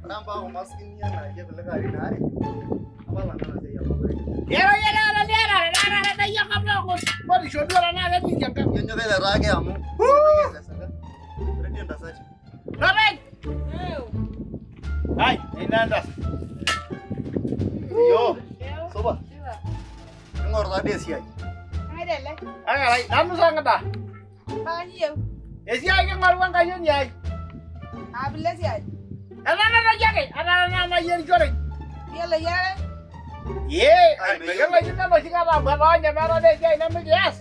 Ore mpaka umaskini enaaji kulikae arin aare, apala nanu esiai amu ore. Kenyo pele ake amu. Redio ntasati. Ai, ina entasat. Yo, Supa. Ing'or taa esiai. Akarai, nanu sang'ita. Esiai king'oru enkayioni ai. Etanatoki ake, atara nayierishore. Ee, Ai, mekilaikino enoshi kata amu etoonye meeta dii esiai nemikias.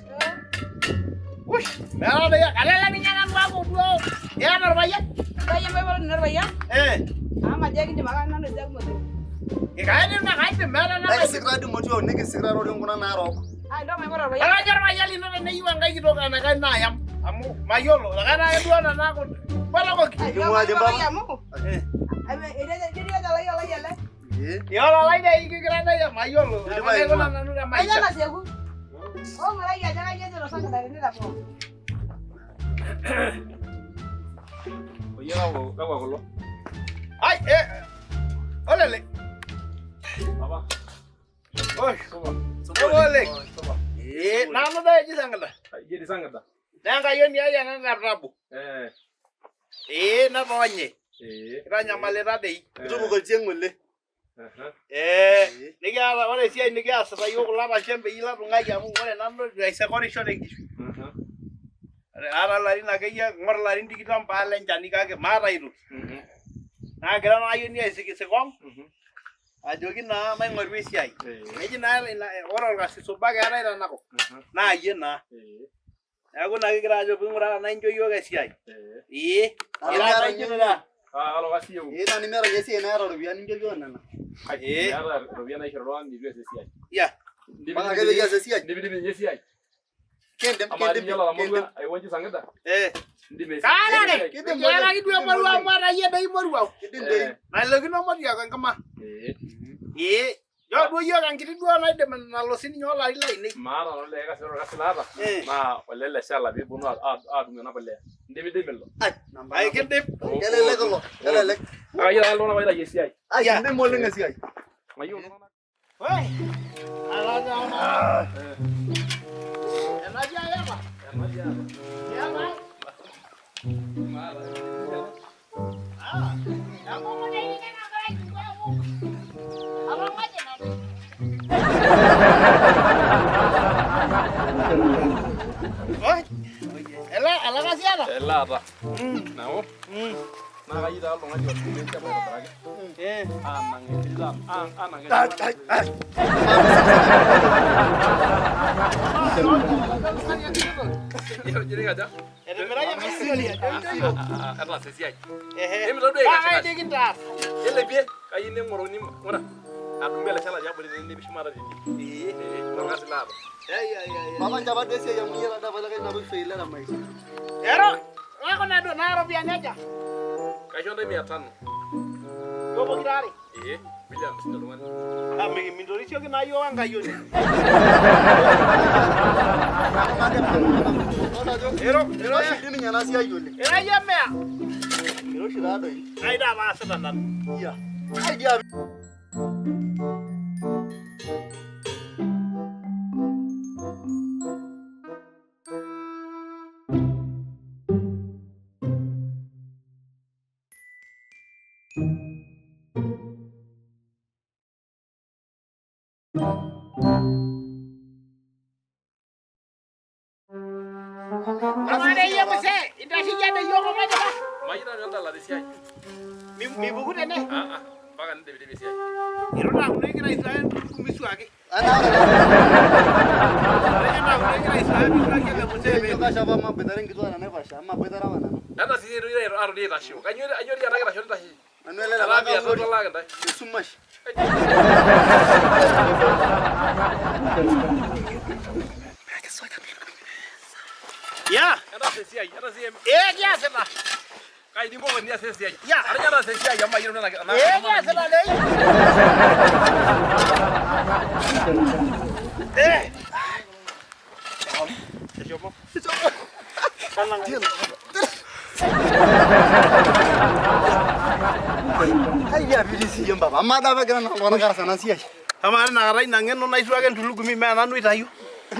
Ush, meeta dii, kalele ninye nanu aaku duo iyata orpayian. Eh, kaidim naa kaidim meeta nemaidip. Ekisik taa dii motiok, nikisik taa doi kuna naarok. Etajo orpayian lino teneyieu enkae kitok enaikash naayam amu mayiolo, enaikash naake duo tenaaku potokoki. Eh. Ee. Yiolo olainei kigira doi mayiolo, Idipa enaikuna aing'ua. nanu te maisha. Oyie kakwa kakwa kulo? Ai, eh, olele. Papa. Oi, Supa. supa oleng. Supa. Eh, nanu doi eji Sang'ida. Ijo etii Sang'ida? Naa enkayioni ai ena Tabu. Eh. Eh, natoonye. Eh. Kitanyamalita dei. Itupukoitie ng'ole. Aha. Eh, nikiata ore esiai nikiasita yiok kulo tolchembei latung'ai amu ore nanu aisekorisho tenkishui. Aha. Aata ilarin akeyie ng'or ilarin tikitam paalo enchani kake maata aitoki. Mhm. Naagira ena ayioni aisikisikong Mhm. ajoki naa maing'oru esiai. Eh. Neji naa ore olkasi subak eetae tenakop Aha. naa iyie naa. Eh. Neeku naa kigira ajo piing'uraa tenaa incho yiok esiai. Eh. Ee, Nanu ira miata taa ninye ijo taa. Ah, kalo kasi iyieu? Ee, nanu miata ninye esiai naata iropiyiani nincho yiok nena. Ai, Eh. meeta iropiyiani naishoru oltung'ani eitu eas esiai. Ya. Mpaka ake peyie eas esiai. Indipidip ninye esiai. Kindim, Amaa kindim, dii iyiolo kindim. atamorua aiwuanji Sang'ida? Eh. Indim esiai. Kaarare. Kidim Kiaraki duo oleng, emoruao kidim amu atayie doi moruao. Kidim doi. Eh. Nailokino motiak enkima. Eh. Ee. Njoo duo yiok enkiti duo naidim nalo sininye olarin lainei. Maata nanu likae kasi, ore orkasi laata Eh. naa olele shala peeponu aatum ena puliya. Indimidimi ilo. Ai, namba Ai nabo. kidip. Kelelek ilo, kelelek. Akayiolo ake iltung'anak oitayu esiai. Ai, Ya. kindim oleng esiai. Mayieu iltung'anak. Oi. Alaja ama. Ena siai apa. Ena siai apa. Tiapa. Maata. Ah. Enkomo dei ninye nagira aijing'u amu atang'aje nanu. Oi. Ele ele kasi ata. Ele ata. Neeku naa kayieu taa oltung'ani odumu enchama aitobiraki. Eh. Aanang enterit aanang Ai, ai, ai. Enterit. Etimiraki enkayioni ajo incho yiok. Etaasa esiai. Ehe. Emitodua Paa aikashikash. kaidi kintaas. Kelepie kayieu ning'oruni ng'ura adumu ele shala tiabori tene nipik shumata tidie. Ee. Ee, ilo kasi laata. Ai ai ai. Papa nchapa duo esiai amu iyie taa apa likae nabo ifeila te maisha. Ero, ore kuna duo naa ropiyiani aja? Kaisho ntae 500. Duo pokira are. Ee, mbili hamsini oltung'ani. Ah, mintorisioki naa yiok enkayioni. Ero, ero dii ninye ena siai oleng. Ira iyie mea. Iroshi taa doi. Ai daa paasita nanu. Iya. Ai dia. Amaa dee iyie mzee, intasheyie ade yiok omaidipa. Mayieu nanu endala tesiai. Mipuku tene. Ah, ah, mpaka nidipidip esiai. Itu taa kulo kigira aisuaya misuaki. Anaa Ore taa kulo kigira aisuaya misuaki ele mzee Ejo kasha apa maboitare nkituak tenaiposha, amu maboitare apa nanu. Ata sii iyie itoki atoni aitasho. Kanyoo kanyoo dii ena kitasho nintasheyie? Nanu ele Etaa letaa mia tatu kaurori alaaki ntae. esumash. Ya, Etaasa esiai, etaasa esiai. ee kiasita. Kai ninkoko nias esiai. Ya. Atejo etaasa esiai amu mayieu nanu ena Ee kiasita dei. Kai apiti siyie mpapa. Amaa dapa egira naa iltung'anak aas ena siai. Amaa tinakata ina ng'eno naishuaka entulugumi mee nanu oitayio.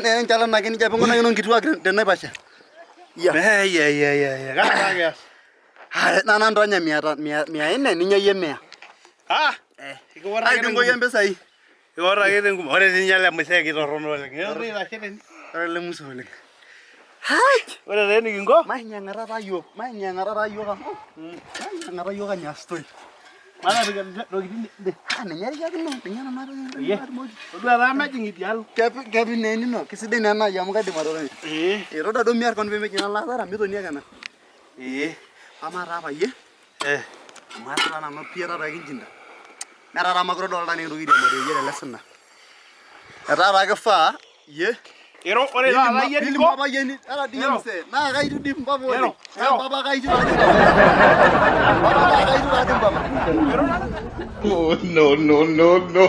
Nee enchalan ake nijo pinkunakino nkituak tenaiposha. Iya. Eyeyeyeye kaa taa kias? Haya, na nantonya mia nne ninya iyie mia. Ah, ekiwor ake Aidung'o iyie mpisai. Ekiwor ake tenkumo. Ore ninye ele musee kitorrono oleng. Ore itashe tene. Ore ele muse oleng. Hai! Ore taa enikinko, Mainyiang'ata taa yiok, mainyiang'ata taa yiok amu mainyiang'ata yiok anyastoi. Matipik ntokitin ende. Ah, ninye erishakino, ninye nanu Iyie. atumoki. Todua taa mejing idialo. Kepi kepi naa enino, kisidai naa ena amu kaidim atotoni. Ee. Eh, todua duo miar koon pemejing nalo asara, mitoni ake ena. Ee. Amaa taa payie, Eh. amu ataa taa nanu pii etaa taa kinchinda. Netaa taa mekure idolta naa entoki airiamariyie tele sina. Etaa taa kifaa yie Ero ore taata iyie Pilimu ninko. apa yie ni- ata dii Ero. mzee, naa kaitu dii mpapa Ero. oleng. Naa Ero. mpapa kaitu taa dii mpapa. Mpapa naa kaitu taa dii mpapa. Ero taata. Oh, no, no, no, no.